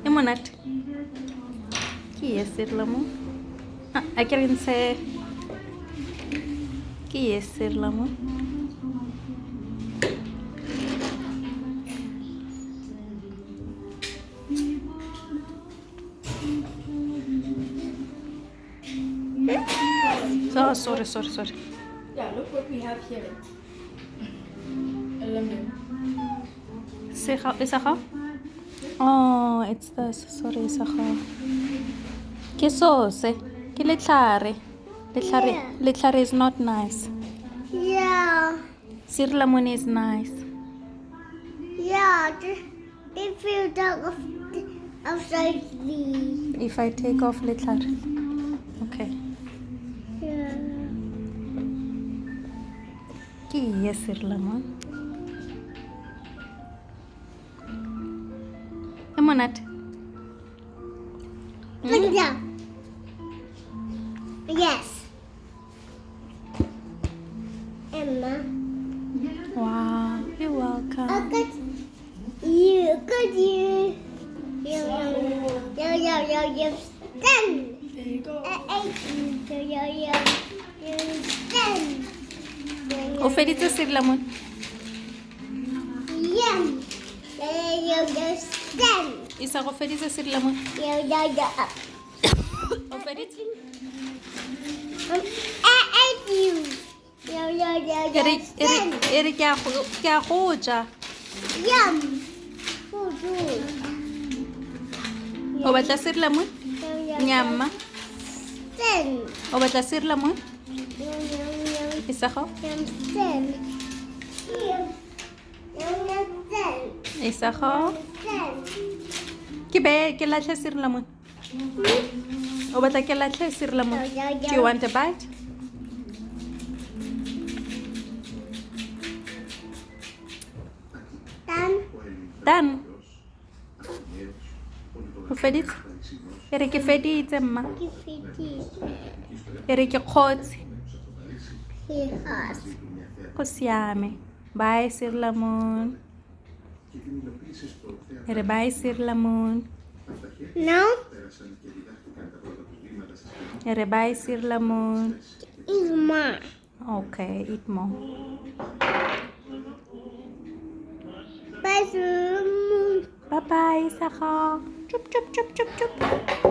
E monate. Ke ye suurlemoen. Ah, a ke re ntshe. Ke ye suurlemoen. Oh, sorry, sorry, sorry. Yeah, look what we have here. A lemon. Isaga? Oh, it's this. Sorry, Isaga. Ke sose. Ke letlhare. Letlhare, Yeah. letlhare is not nice. Yeah. Suurlemoen is nice. Yeah. If you don't outside the. If I take off letlhare. Okay. Yeah. Ke ye suurlemoen. E monate. Look at that. Yes. Emma. Wow, you're welcome. I got you. Got you. Yo yo yo yo yo. Ten. There you go. Eight. Yo yo yo. Yo ten. O feditse suurlemoen? Yum. Yo yo yo ten. Isa go feditse suurlemoen? Yo yo yo. O feditse? I ate you. Yo yo yo yo. E re Ten. e re ke a go ja. Yum. Food food. O batla suurlemoen? Yo yo. Nyama. Ten. O batla suurlemoen? Yo yo yo. Isago? Yum ten. Yum. Yum yum ten. Isago? Ten. Ke be ke latlhe suurlemoen. O batla ke latlhe suurlemoen? Do you want a bite? Done. Done. O feditse? E re ke feditse mma. Ke feditse. E re ke kgotse. He has. Go siame. Bye suurlemoen. E re bye suurlemoen. No. E re bye suurlemoen. Eat more. Okay, eat more. Bye, Moon. Bye bye, Isago. Chup chup chup chup chup.